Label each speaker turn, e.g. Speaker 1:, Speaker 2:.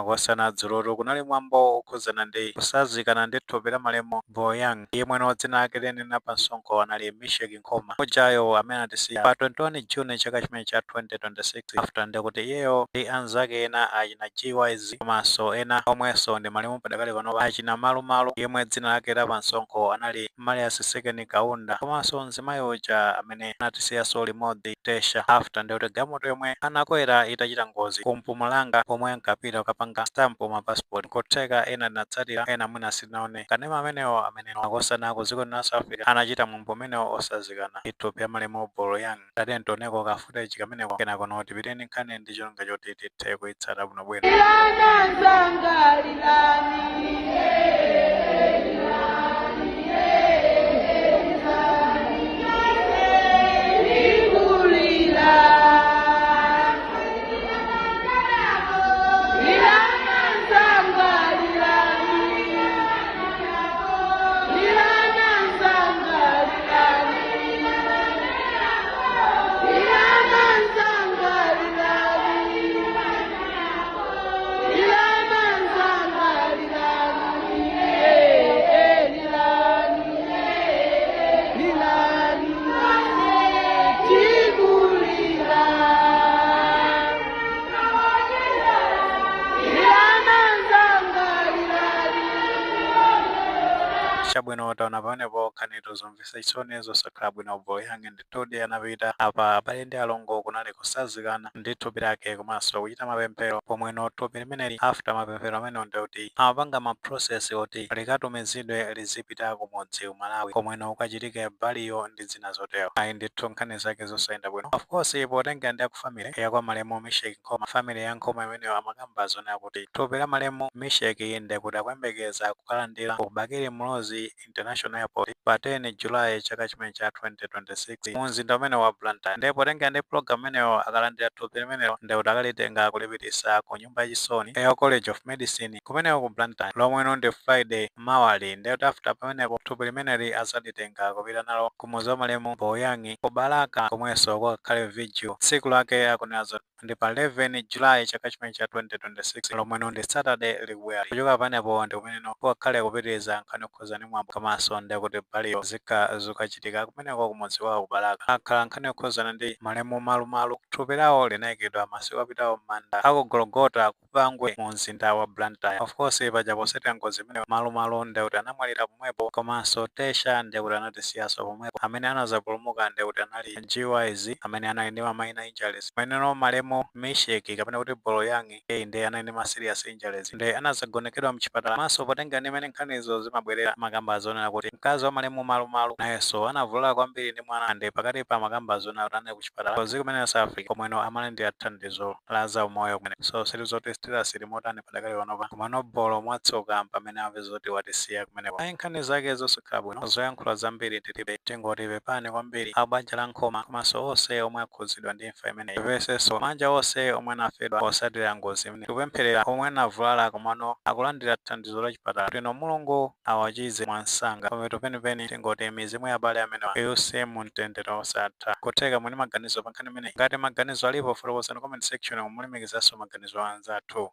Speaker 1: Makosana, dzulotu kunali mwambo okhuzana ndi kusazikana ndi thupi la malemu Boyang, yemweno dzina lake lenena pa msonkho anali Mishek Nkhoma ujayo, amene atisiya pa 21 June chaka chimene cha 2026, after ndikuti iyeyo ndi anzake ena achina GYZ komanso ena omwenso ndi malemu padakali panopa, achina Malumalu, yemwe dzina lake la pa msonkho anali Marius Sekeni Kaunda, komanso mzimayi uja amene anatisiyanso limodzi, Tesha, after ndikuti galimoto yomwe anakwera itachita ngozi ku Mpumalanga pomwe ankapita kukapanga stamp ma passport. Kotheka ena tinatsatira, ena mwina sitinaone kanema amenewo amene makosana ku dziko la South Africa anachita mwambo umenewo osazikana ithupi ya malemu Boloyang. Tate, ntioneko ka footage kameneko, kenako no tipiteni nkhani ndi chilonga choti tithe kuitsata bwinobwino.
Speaker 2: Lilani nzanga, lilani, lilani, lilani, likulila. Lilani nzanga, lilani, lilani nzanga, lilani, lilani nzanga, lilani, lilani nzanga, lilani, eh, lilani, lilani, tikulila. Lilani nzanga, lilani.
Speaker 1: Chabwino, taona pamenepo nkhanitu zomvetsa chisoni, zosakhala bwino. Boyang ndithudi anapita. Apa abale ndi alongo kunali kusazikana ndi thupi lake komanso kuchita mapemphero, pomweno thupi limeneli after mapemphero amenewo ndikuti amapanga ma process oti likatumizidwe, lizipita kumudzi ku Malawi, komweno kukachitike burial ndi zina zotero. Ayi ndithu, nkhani zake zosayenda bwino. Of course, potenga ndi aku family yakwa malemu Mishek Nkhoma, family ya Nkhoma imeneyo amakamba zonena kuti thupi la malemu Mishek ndikuti akuyembekeza kukalandira ku Bakili Muluzi International Airport pa 10 July chaka chimene cha 2026 mu mzinda umene wa Blantyre. Ndipo potenga ndi program imeneyo, akalandira thupi limenelo ndikuti akalitenga kulipitisa ku nyumba yachisoni ya College of Medicine kumeneko ku Blantyre, lomweno ndi Friday mawali. Ndikuti after pamenepo thupi limeneli azalitenga kupita nalo kumuzi wa malemu Boyangi ku Balaka, komwenso kukakhale vigil. Tsiku lake akunenazo ndi pa 11 July chaka chimene cha 2026, lomweno ndi Saturday likubwera. Kuchoka panepo ndi kumeneno kukakhale kupitiriza nkhani yokhuza ndi mwambo, komanso ndikuti burial zikha zikachitika kumeneko kumudzi wawo ku Balaka. Akhala nkhani yokhuzana ndi malemu Malumalu, thupi lawo linayikidwa masiku apitawo m'manda aku Gologota ku Bangwe mu mzinda wa Blantyre. Of course, paja posatira ngozi imeneyo, Malumalu ndikuti anamwalira pomwepo, komanso Tesha ndikuti anatisiyanso pomwepo. Amene anazapulumuka ndikuti anali GYZ, amene anali ndi ma minor injuries. Pameneno malemu Misheki kapena kuti Boloyang ndi anali ndi ma serious injuries, ndi anazagonekedwa mchipatala. Maso potenga ndi imene nkhanizo zimabwerera, makamba zonena kuti mkazi wa malemu Malumalu nayenso anavulala kwambiri ndi mwana, ndi pakati pa makamba zonena kuti anali kuchipatala ku dziko limene South Africa, komweno amalandira thandizo la zaumoyo kumene. So silizoti status limotani padakali panopa, komano Bolo mwatsoka pamene amve zoti watisiya kumeneko. Ayi, nkhani zake zosakhala bwino, zoyankhula zambiri tilibe. Tingoti pepani kwambiri abanja la Nkhoma komanso onse omwe akhuzidwa ndi imfa imeneyi. Tipesenso manja onse omwe anafedwa posatira ngozi imene. Tikupempherera omwe anavulala komano akulandira thandizo la chipatala kuti ino Mulungu awachize mwansanga. Pameto penipeni tingoti mizimu ya abale amenewa iwuse mu mtendere osatha. Kutheka muli maganizo pa nkhani imeneyi. Ngati maganizo alipo, fotokozani comment section, mulemekezanso maganizo anzathu.